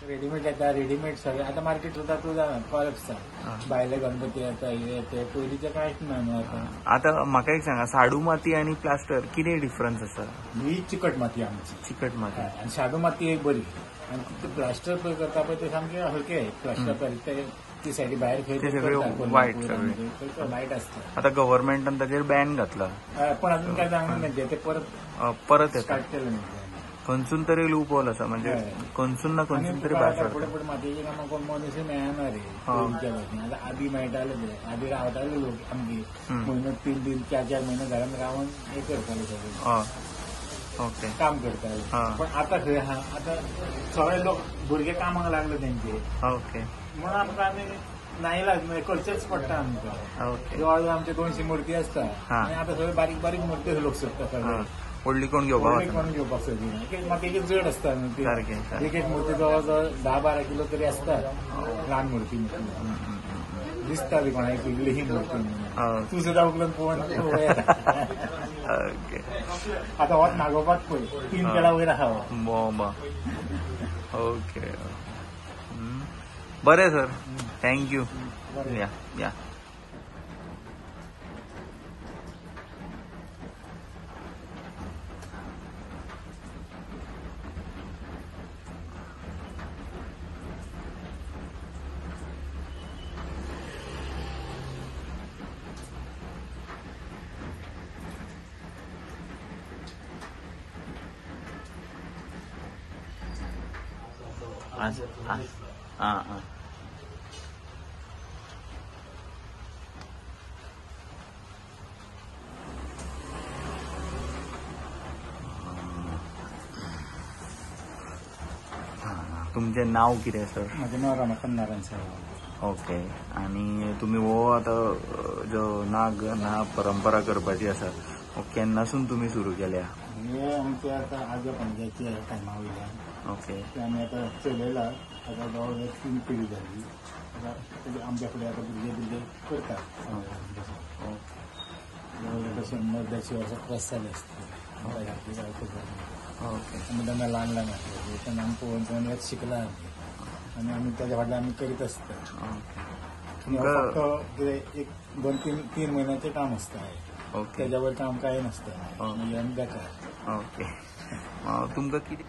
Readymade येता, readymade सगळें आतां मार्केट सुद्दां तूं जाणा कॉलेप्स भायले गणपती येता हे ते पयलींचें कांयच ना न्हू आतां. आतां म्हाका एक सांगा, साडू माती आनी प्लास्टर कितें डिफरन्स आसा? ही चिकट माती आमची, चिकट माती, आनी शाडू माती एक बरी, आनी ते प्लास्टर पळय करता पळय ते सामके हलके प्लास्टर ते ती सायडी भायर खंय वायट वायट आसता. आतां गव्हर्मेंटान ताचेर बॅन घातला, पण अजून काय जावंक ना, ते परत परत स्टार्ट केलें. खंयसून तरी लूप होल आसा, म्हणजे खंयसून ना खंयसून तरी भायर फुडें फुडें मातयेचें कामां कोण मनीस मेळना रे पयलींच्या भाशेन. आतां आदी मेळटाले ते, आदी रावताले लोक आमगे म्हयनो 3 3 4 4 म्हयने घरान रावन हें करताले सगळें, ओके काम करताले. पण आतां खंय आहा, आतां सगळे लोक भुरगे कामाक लागले तेंचे, ओके म्हणून आमकां आमी नाईलाज करचेच पडटा आमकां. जवळ जवळ आमचे 200 मूर्ती आसता आनी आतां सगळे बारीक बारीक मूर्ती लोक सोदता सगळे, व्हडली कोण घेवपाक कोण घेवपाक सोदिना, मातयेची चड आसता न्हू ती. एक एक मूर्ती जवळ जवळ 10-12 किलो तरी आसता ल्हान मूर्ती, दिसता ती कोणाक इल्ली ही मूर्ती, तूं सुद्दां उखलून पळोवन. आतां होच नागोवपाक पळय 3 पेडा वयर आहा. ओके बरें सर, thank you. या या. तुमचें नांव कितें सर? म्हजें नांव रमाकांत नारायण सर. ओके, आनी तुमी हो आतां जो नाग ना परंपरा करपाची आसा, हो केन्नासून तुमी सुरू केल्या? हे आमचे आतां आजो पणज्याच्या टायमा वयल्यान. ओके, ते आमी आतां चलयला, आतां जवळ जवळ 3 पिळगी जाली. आतां आमच्या फुडें आतां भुरगे भुरगे करतात, जवळ जवळ 100 150 वर्सां क्रॉस जाले आसतले. ओके, आमी तेन्ना ल्हान ल्हान आसले तेन्ना आमी पळोवन पळोवन हेच शिकला आमी, आनी आमी ताच्या फाटल्यान आमी करीत आसता. फक्त कितें 1 2 3 म्हयन्याचें काम आसता, तेज्या वयर काम कांय नासता, मागीर आमी बेकार. ओके, तुमकां कितें